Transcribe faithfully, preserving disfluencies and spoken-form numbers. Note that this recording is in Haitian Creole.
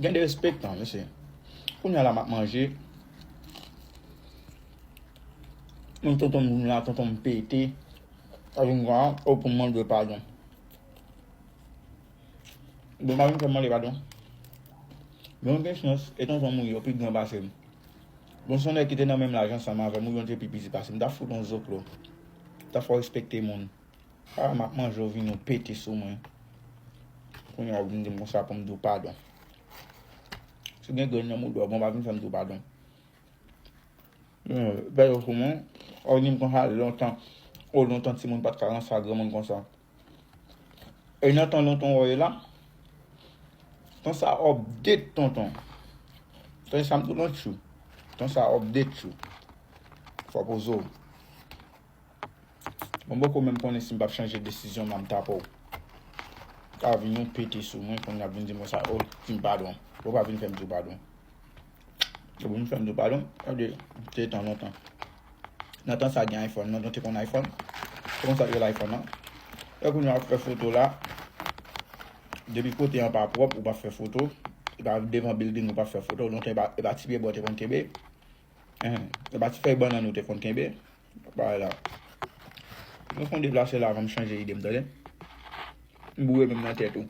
Gen derespektan, mesye. Kounye a la m ap manje. Mwen tonton m vin la, tonton m pete. Sa vin kwa, o pou m mande padon. Bon, pa vin fè m mande padon. Bon, gen chans, e tonton m wi, yo pi gran pase m. Bon, se yon nèg ki te nan menm laj ansanm avè m, wi, yon te pi piti pase m. M ta fout yon zoklo. M ta fè w respekte moun. A, m ap manje, w vin yon pete sou mwen. Kounye a, w vin di m konsa pou m di w padon. Si w gen grenn nan mouda w, bon, pa vin fè m di w padon. Pè yo sou mwen, w di m konsa lontan, o lontan timoun pa t ka ranse a granmoun konsa. E nan tan lontan w ye la, tan sa update tonton. Tan sa m tou nan tchou. Tan sa update tchou. Fò poze w. Bon, m poko menm konnen si m p ap chanje desizyon m la, m tape w. Ka vin yon pete sou mwen, kounye a ap vin di m konsa, o, di m padon. Ou pa vin fè m di w padon. Ou vin fè m di w padon, sa vle di, se tan lontan. Nan tan sa gen iPhone, nan tan te konn iPhone. Se konsa yo iPhone nan. E kounye a ap fè foto la. Depi kote an pa pwòp, ou pa fè foto. E pa devan building, ou pa fè foto. Lontan, e pa, e pa ti pye bò te konn kenbe. Enhen. E pa ti fèy bannann ou te konn kenbe. Bagay la. Mwen fon deplase la avan m chanje ide m, tande. M boure menm nan tèt ou.